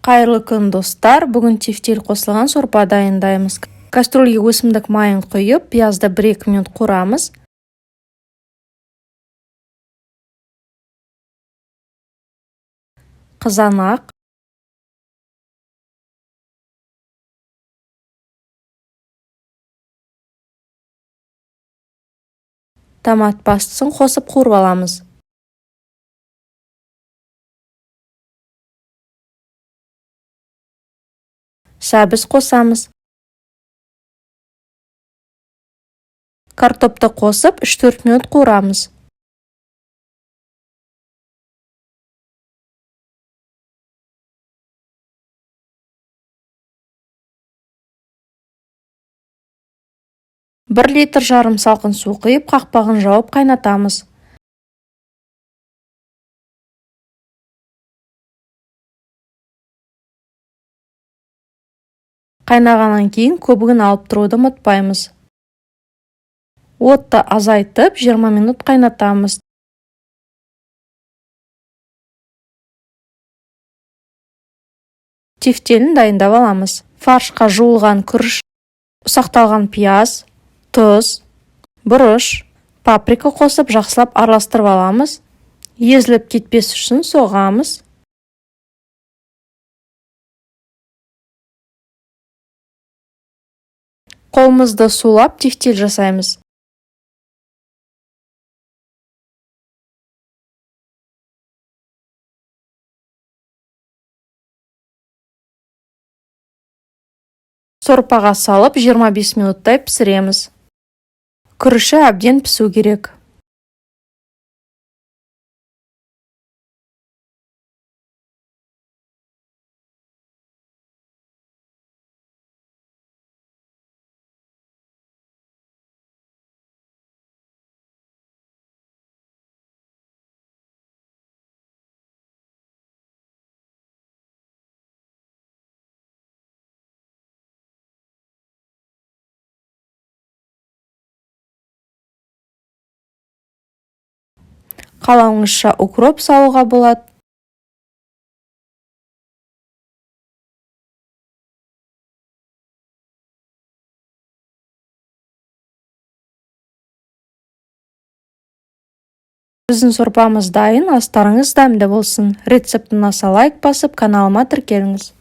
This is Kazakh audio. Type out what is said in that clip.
Қайырлы күн, достар! Бүгін тефтел қосылған сорпа дайындаймыз. Кастрюльге өсімдік майын құйып, пиязды 1-2 минут қуырамыз. Қызанақ, томат пастысын қосып қуырып аламыз. Сәбіз қосамыз. Картопты қосып 3-4 минут қуырамыз. 1,5 литр салқын су құйып, қақпағын жауып қайнатамыз. Қайнағаннан кейін көбігін алып тұруды ұмытпаймыз. Отты азайтып 20 минут қайнатамыз. Тефтелін дайындап аламыз. Фаршқа жуылған күріш, ұсақталған пияз, тұз, бұрыш, паприка қосып жақсылап араластырып аламыз. Езіліп кетпес үшін соғамыз. Қолымызды сулап тефтел жасаймыз. Сорпаға салып 25 минуттай пісіреміз. Күріші әбден пісу керек. Қалауыңызша укроп салуға болады. Біздің сорпамыз дайын, астарыңыз дәмді болсын. Рецепт ұнаса лайк басып, каналыма тіркеліңіз.